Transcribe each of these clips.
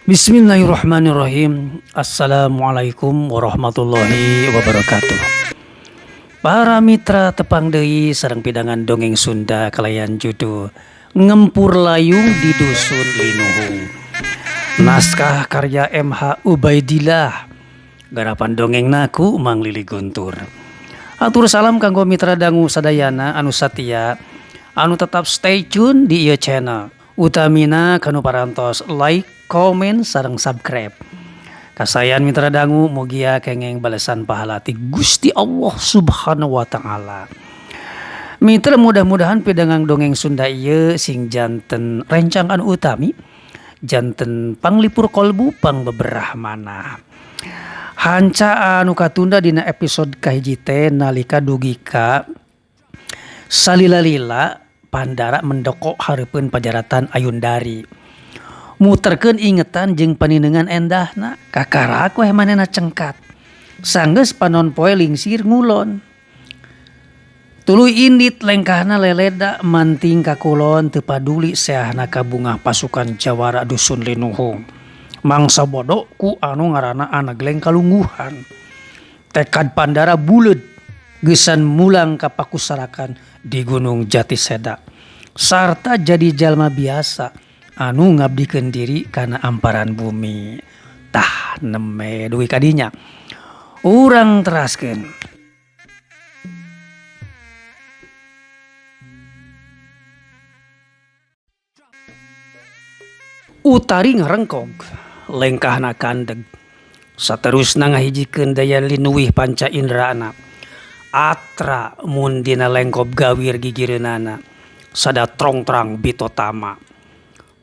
Bismillahirrahmanirrahim. Assalamualaikum warahmatullahi wabarakatuh. Para mitra tepang deui sareng pidangan dongeng Sunda kalayan judul Ngempur Layung di Dusun Linuhung. Naskah karya MH Ubaidillah. Garapan dongengna ku Mang Lili Guntur. Atur salam kanggo mitra dangu sadayana anu satia anu tetap stay tune di ieu channel. Utamina kanu parantos like, komen, sareng subscribe. Kasayan mitra dangu mugia kengeng balesan pahala ti Gusti Allah Subhanahu wa taala. Mitra mudah-mudahan pidangan dongeng Sunda ieu sing janten rencang anu utami, janten panglipur kolbu pangbeberah manah. Hanca anu katunda dina episode kahiji teh nalika dugi ka salila-lila Pandara mendokok hareupeun pajaratan Ayundari. Muterkeun ingetan jeung paninengan endahna, kakarak weh manehna cengkat. Sanggeus panon poe lingsir ngulon. Tuluy indit lengkahna leleda manting ka kulon teu paduli seahna kabungah pasukan jawara dusun Linuhung. Mangsa bodo ku anu ngaranna Anagleng kalungguhan. Tekad Pandara buleud geusan mulang ka pakusarakan di Gunung Jatiseda. Sarta jadi jalma biasa anu ngabdikeun diri kana amparan bumi. Tah neme dugi ka dinya. Urang teraskeun. Utari ngarengkog, lengkahna kandeg. Saterusna ngahijikeun daya linuwih panca indrana. Atra mun dina lengkob gawir gigireunana sada trongtrang bitotama.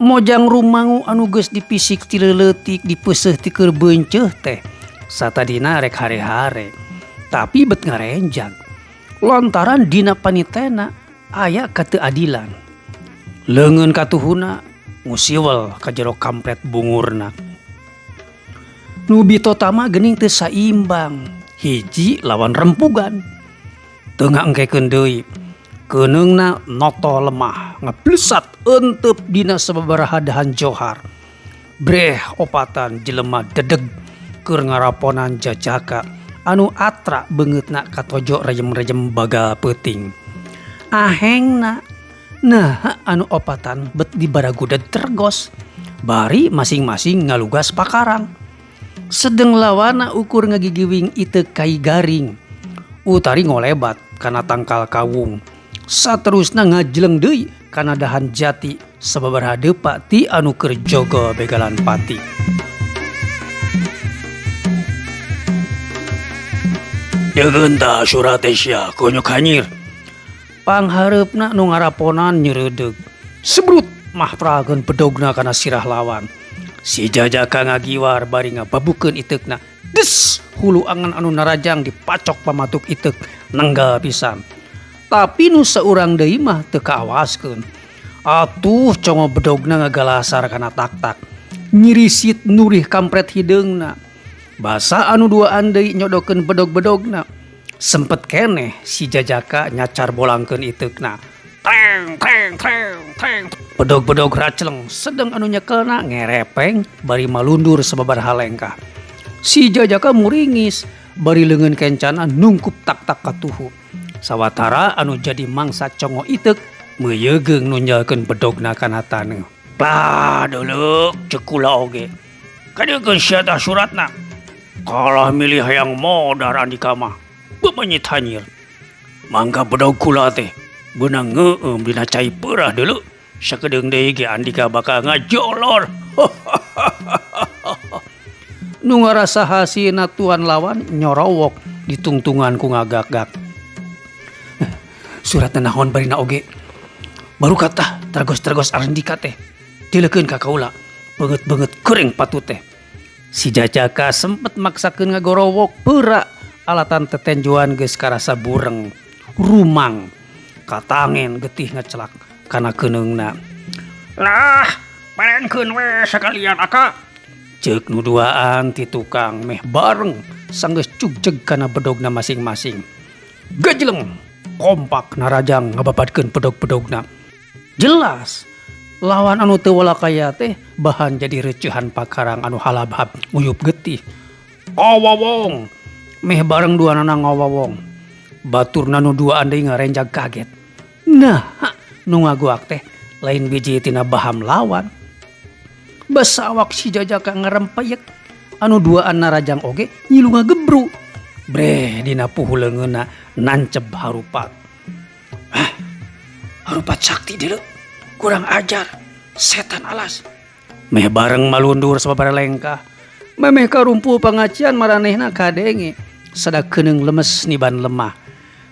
Mojang rumangu anu geus dipisik ti leuleutik dipeuseuh ti keur beunceuh teh satadina rek hare-hare. Tapi bet ngarenjag. Lantaran dina panitena aya kateuadilan. Leungeun katuhuna ngusiwel ka jero kampret bungurna. Nu bitotama geuning teu saimbang, hiji lawan rempugan. Teu ngaengkekeun deui, keuneungna noto lemah ngablesat eenteup dina sababaraha dahan johar. Breh opatan jelema dedeg keur ngaraponan jajaka anu atra beungeutna katojo rejem-rejem bagal peuting. Ahengna naha anu opatan bet dibaragudeg tergos, bari masing-masing ngalugas pakarang. Sedeng lawana ukur ngagigiwing iteuk kai garing. Utari ngolebat kana tangkal kawung. Saterusna ngajleng deui kana dahan jati sababaraha depa ti anu keur jogo begalan pati. Deungeun tah surate sia konyok hanyir. Panghareupna nu ngaraponan nyeureudeg. Sebrut mahtrakeun bedogna kana sirah lawan. Si jajaka ngagiwar bari ngababukeun iteukna. Des! Hulu angan anu narajang dipacok pamatuk iteuk nenggal pisan. Tapi nu saurang deui mah teu kaawaskeun. Atuh congo bedogna ngagalasar kana taktak. Nyirisit nurih kampret hideungna. Basa anu duaan deui nyodokeun bedog-bedogna. Sempet keneh si jajaka nyacar bolangkeun iteukna. Treng treng treng treng. Bedog-bedog racleng sedeng anu nyekelna ngerepeng bari malundur sababaraha lengkah. Si jajaka muringis bari leungeun kencana nungkup tak-tak katuhu. Sawatara anu jadi mangsa congo iteuk meuyegeung nunjalkeun bedogna kana taneuh. Plah deuleuk ceuk kula oge. Kadeukeun sia tah suratna. Kalah milih hayang modar Andika mah. Bebenyit hanyir. Mangga bedog kula teh beunang ngeueum dina cai peurah deuleu. Sakedeung deui ge Andika bakal ngajolor. Nu ngarasa hasina tuan lawan nyorowok ditungtungan ku ngagak-gak. Suratna nahon barina oge. Baru kata tergos-tergos Andika teh. Tileukeun ka kaula. Beungeut-beungeut keuring patut teh. Si jajaka sempet maksakeun ngagorowok peura alatan tetenjuan geus karasa bureng. Rumang katangen getih ngecelak kana keuneungna. Lah, parenkeun we sakalian aka. Ceuk nu duaan ti tukang meh bareng sanggeus cugjeg kana bedogna masing-masing. Gejleng kompak narajang ngababadkeun bedog-bedogna. Jelas Lawan anu teu walakaya teh bahan jadi reuceuhan pakarang anu halabhab nguyup getih. Kawawong! Meh bareng duanana ngawawong. Baturna nu duaan deui ngarenjag kaget. Naha nu ngagoak teh lain biji tina baham lawan. Basawak si jajaka ngarempeyek anu duaan narajang oge ngilu ngagebru. Breh dina puhu leungeunna nanceb harupat. Hah, harupat sakti deuleu, kurang ajar, setan alas. Meh bareng malundur sababaraha lengkah. Memeh karumpul pangacian maranehna kadenge sada keuneung lemes niban lemah.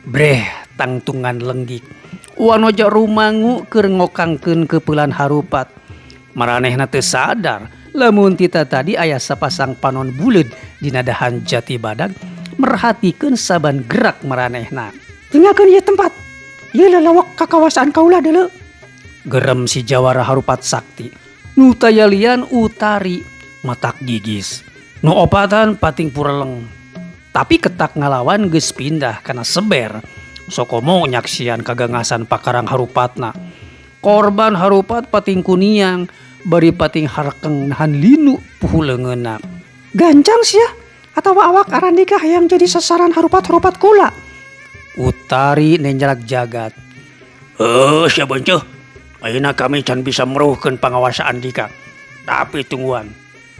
Breh tangtungan lenggik. Wanoja rumangu keur ngokangkeun keupelan harupat. Maranehna teu sadar lamun tita tadi aya sapasang panon buleud dina dahan jati badag merhatikeun saban gerak maranehna. Tinggalkeun ieu tempat. Ieu lelewek kakawasaan kaula deuleu. Gerem si jawara harupat sakti. Nu tayalian Utari matak gigis. Nu opatan pating pureleng. Tapi ketak ngalawan geus pindah kana seber. Sokomo nyaksian kagangasan pakarang harupatna. Korban harupat pating kuniang bari pating harekeng nahan linu puhu leungeunna. Gancang sia atawa awak arandika hayang jadi sasaran harupat-harupat kula. Utari nenjrak jagat. Heuh sia beunceuk. Ayeuna kami can bisa meruhkeun pangawasa andika. Tapi tungguan.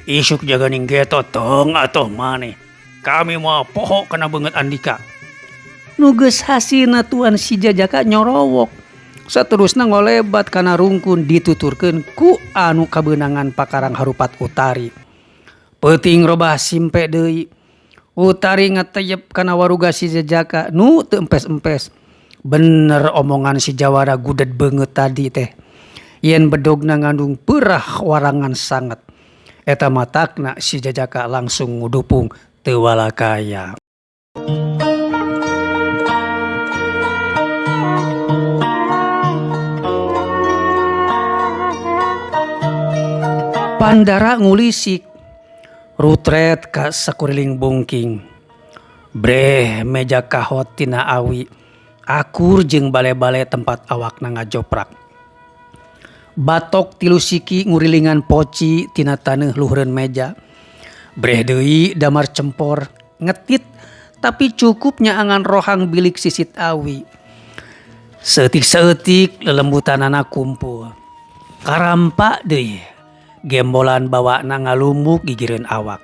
Isuk jaganing geto tong atuh maneh. Kami moal poho kana beungeut andika. Nu geus hasilna tuan si jajaka nyorowok. Saterusna ngolebat kana rungkun dituturkeun ku anu kabeunangan pakarang harupat Utari. Peuting robah simpe deui. Utari ngateyep kana waruga si jajaka nu teu empes-empes. Bener omongan si jawara guded beungeut tadi teh. Yen bedogna ngandung peurah warangan sanget. Eta matakna si jajaka langsung ngudupung teu walakaya. Pandara ngulisik rutret ka sakuriling bungking. Breh meja kahot tina awi akur jeung bale-bale tempat awakna ngajoprak. Batok tilu siki ngurilingan poci tina taneuh luhureun meja. Breh deui damar cempor ngetit tapi cukup nyaangan rohang bilik sisit awi. Saeutik-saeutik lelembutanana kumpul. Karampa deui gembolan bawana ngalumbuk gigireun awak.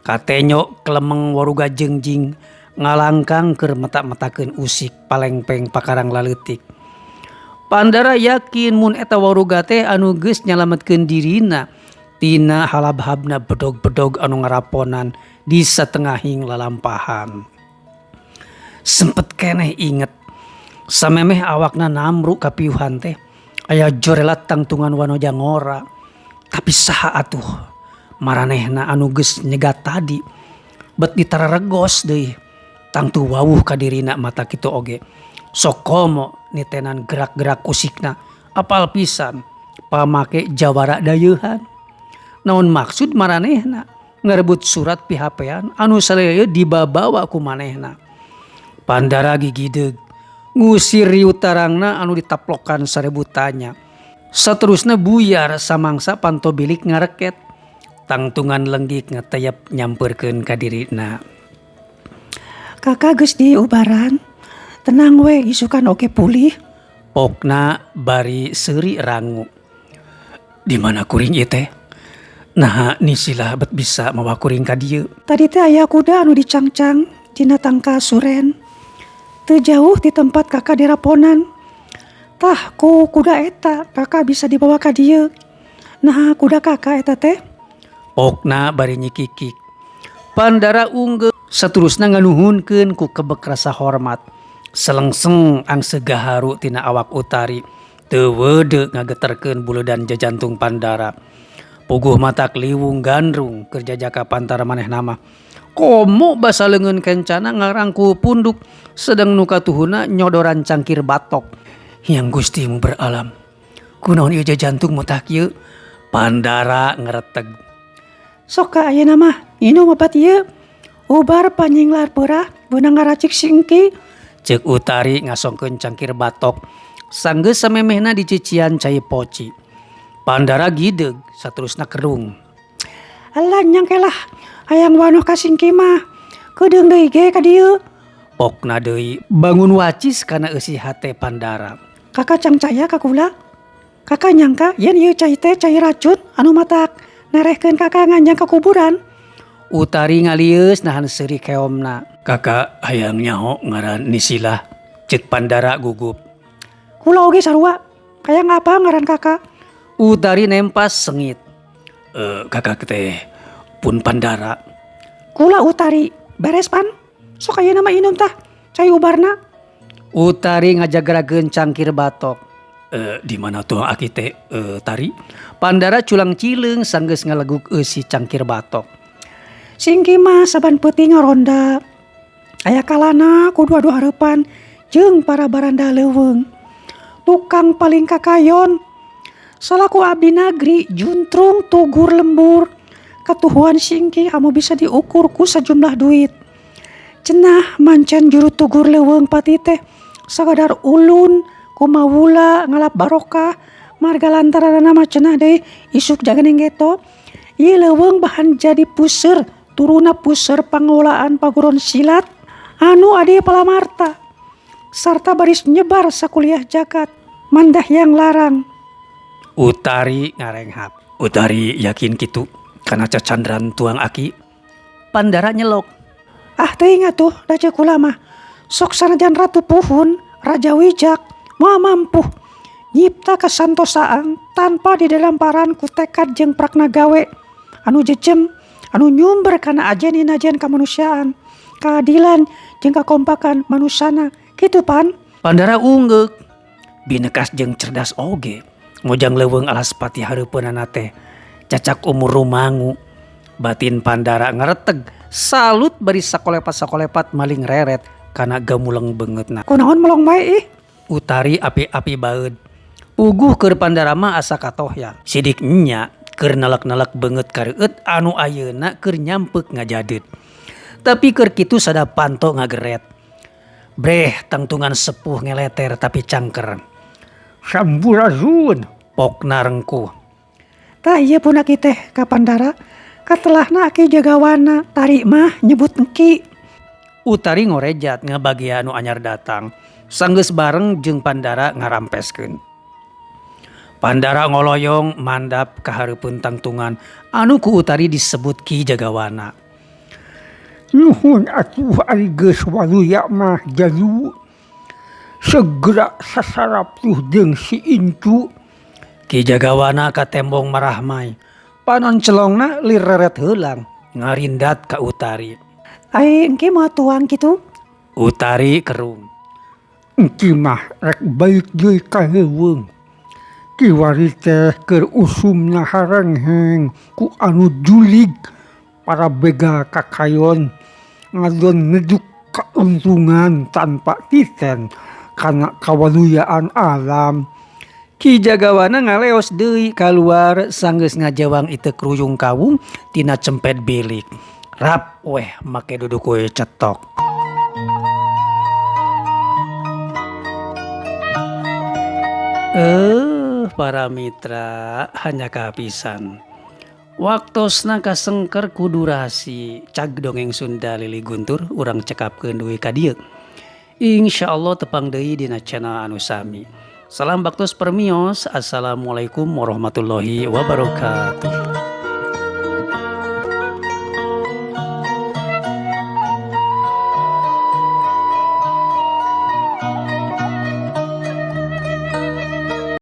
Katenyo kelemeng waruga jengjing ngalangkang keur meta-metakeun usik palengpeng pakarang laleutik. Pandara yakin mun eta waruga teh anu geus nyalametkeun dirina tina halabhabna bedog-bedog anu ngaraponan di satengahing lalampahan. Sempet keneh inget samemeh awakna namru kapiuhan teh aya jorelat tangtungan wanoja ngora. Tapi saha atuh maranehna anu geus nyegat tadi bet ditararegos deui tangtu wawuh ka dirina mata kitu oge. Sokomo nitenan gerak-gerak usikna apal pisan pamake jawara dayeuhan. Naon maksud maranehna ngarebut surat pihapean anu saleuyeut dibabawa ku manehna. Pandara gigideg ngusir riu tarangna anu ditaplokan sarebu tanya. Saterusna buyar samangsa panto bilik ngareket. Tangtungan lenggik ngeteyep nyampeurkeun ka dirina. Kakak geus diubaran. Tenang we isukan oge pulih. Pokna bari seuri rangu. Di mana kuring ieu teh? Naha nisilah bet bisa mawa kuring ka dieu. Tadi teh aya kuda anu dicangcang dina tangka suren. Teu jauh ti tempat kakak diraponan. Tah ku kuda eta kakak bisa dibawa ka dieu. Naha kuda kakak eta teh? Pokna bari nyikikik. Pandara unggeu saterusna nganuhunkeun ku kebek rasa hormat. Selengseng angse gaharu tina awak Utari. Teu weudeu ngageterkeun buledan jajantung Pandara. Puguh matak liwung gandrung keur jajaka pantara manehna mah. Komo basa leungeun kencana ngarangkul punduk sedeng nu katuhuna nyodoran cangkir batok. Hyang Gusti mu beralam. Kunaon ieu jajantung mah kieu? Pandara ngereteg. Sok ka ayeuna mah nginum obat ieu. Ubar panyinglar peurah beunang ngaracik si engki. Ceuk Utari ngasongkeun cangkir batok. Sanggeus samemehna dicician cai poci. Pandara gideug saterusna kerung. Alah nyang kelah hayang wanoh ka singki mah keudeung deui ge ka dieu. Pokna deui bangun wacis kana eusi hate Pandara. Kaka cangcaya ka kula? Kaka nyangka yen ieu cai teh cai racun anu matak nerehkeun kaka nganjang ka kuburan. Utari ngalieus nahan seuri keomna. Kaka hayang nyaho ngaran Nisilah, ceuk Pandara gugup. Kula oge sarua, hayang apal ngaran kaka. Utari nempas sengit. Kakak teh pun Pandara. Kula Utari, beres pan? Sok ayeuna mah inum tah, cai ubarna. Utari ngajagrageun cangkir batok. Di mana tuang aki teh Tari? Pandara culang cileung sanggeus ngaleguk eusi cangkir batok. Singki mah saban peuting ngaronda. Aya kalana kudu adu hareupan jeung para baranda leuweung. Tukang paling kakayon. Salaku abdi nagri juntrung tugur lembur. Katuhuan singki kamu bisa diukur ku sajumlah duit. Cenah mancen juru tugur leuweung pati teh sakadar ulun kumawula ngalap barokah marga lantaranana mah cenah deui isuk jageneng geto. Ieu leuweung bahan jadi puseur turuna puseur pangolaan paguron silat anu adi palamarta sarta baris nyebar sakuliah jagat mandah yang larang. Utari ngarenghap. Utari yakin kitu kana cacandran tuang aki. Pandara nyelok. Ah teuing atuh da ceuk kula mah. Sok sanajan ratu puhun, raja wijak, moal mampu nyipta kasantosaan tanpa didalamparan ku tekad jeung prakna gawe anu jejem, anu nyumber kana ajen-inajen kamanusiaan, kaadilan jeung kakompakan manusana. Kitu pan? Pandara unggeuk. Binekas jeung cerdas oge. Ngojang leuweung alas pati hareupeunana teh cacak umur rumangu. Batin Pandara ngareteg, salut bari sakolepat-sakolepat maling reret kana gamuleng beungeutna. Kunaon melong bae ih? Utari api-api baeud. Puguh keur Pandara mah asa katohyan. Sidik nya keur nalek-nalek beungeut kareueut anu ayeuna keur nyampeuk ngajadeut. Tapi keur kitu sada panto ngageret. Breh tangtungan sepuh ngeleter tapi cangker. Sampurasun, pokna rengkuh. Tah ieu pun aki teh ka Pandara, katelahna aki jagawana, tari mah nyebut engki. Utari ngorejat ngabagia anu anyar datang. Sanggeus bareng jeung Pandara ngarampeskeun. Pandara ngoloyong mandap ka hareupeun tangtungan anu ku Utari disebut Ki Jagawana. Nuhun atuh ari geus waluya mah jalu. Segera sasarap tuh jeung si incu. Ki Jagawana katembong marahmai. Panon celongna lir reret heulang ngarindat ka Utari. Ai engki moal tuang kitu? Utari kerung. Engki mah rek balik deui ka leuweung. Kiwari teh keur usumna harengheng ku anu julig para begal kakayon ngadon ngeduk kauntungan tanpa titen kana kawaluyaan alam. Ki Jagawana ngaleos deui kaluar sanggeus ngajawang iteuk ruyung kawung tina cempet bilik. Rap weh make duduk we cetok. Para mitra hanya kahapisan. Waktosna kasengker ku durasi cag dongeng Sunda Lili Guntur urang cekapkeun dugi ka dieu. Insyaallah tepang deui dina channel anu sami. Salam baktos permios. Assalamualaikum warahmatullahi wabarakatuh.